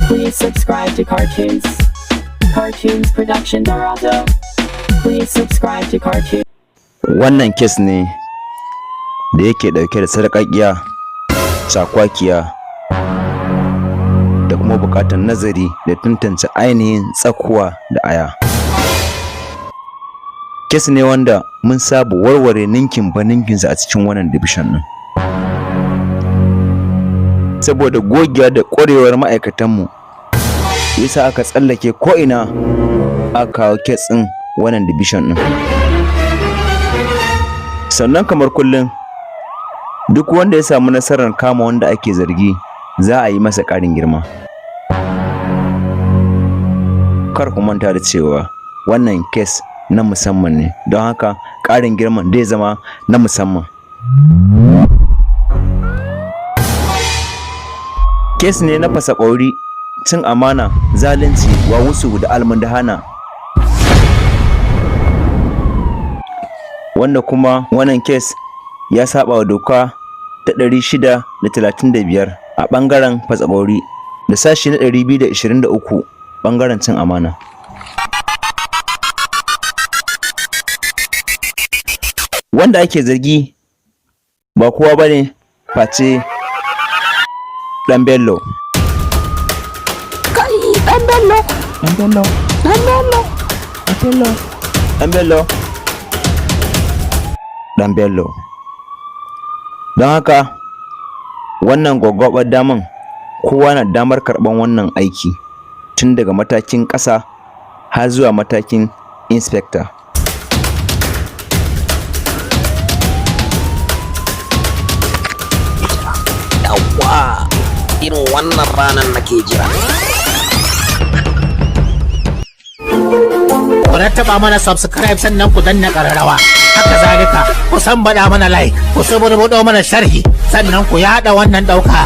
Please subscribe to Cartoons. Cartoons Production Darazo. Please subscribe to Cartoons. Wannan case ne da yake ɗauke da sarƙaƙiya, cakwakiya da kuma buƙatar nazari da tantance ainihin tsakuwa da aya. Case ne wanda mun saba warware ninkin ba ninkinsa a cikin wannan division ɗin. Saboda gogewa da ƙwarewar ma'aikatanmu ya sa aka tsallake ko'ina aka kawo case ɗin wannan division ɗin. Sannan kamar kullum, duk wanda ya samu nasarar kama wanda ake zargi, za a yi masa ƙarin girma. Kar ku manta da cewa wannan case na musamman ne, don haka ƙarin girman zai zama na musamman. Case ne na fasa ƙwauri, cin amana, zalunci, wawusu da almundahana, wanda kuma wannan case ya saɓa wa doka ta 635 a ɓangaren fasa ƙwauri da sashi na 223 ɓangaren cin amana. Wanda ake zargi ba kowa ba ne face Ɗan Bello. Kai, Ɗan Bello. Ɗan Bello. Ɗan Bello. Ɗan Bello. Ɗan Bello. Ɗan Bello. Don haka wannan gwaggwaɓar daman, kowa na damar karɓar wannan aiki tun daga matakin ƙasa har zuwa matakin inspector. Yawwa, irin wannan ranar nake jira. Ku rattaba mana subscribe, sannan ku danna ƙararrawa. Haka zalika ku san baɗa mana like, ku suburbuɗo mana sharhi, sannan ku yaɗa wannan ɗauka.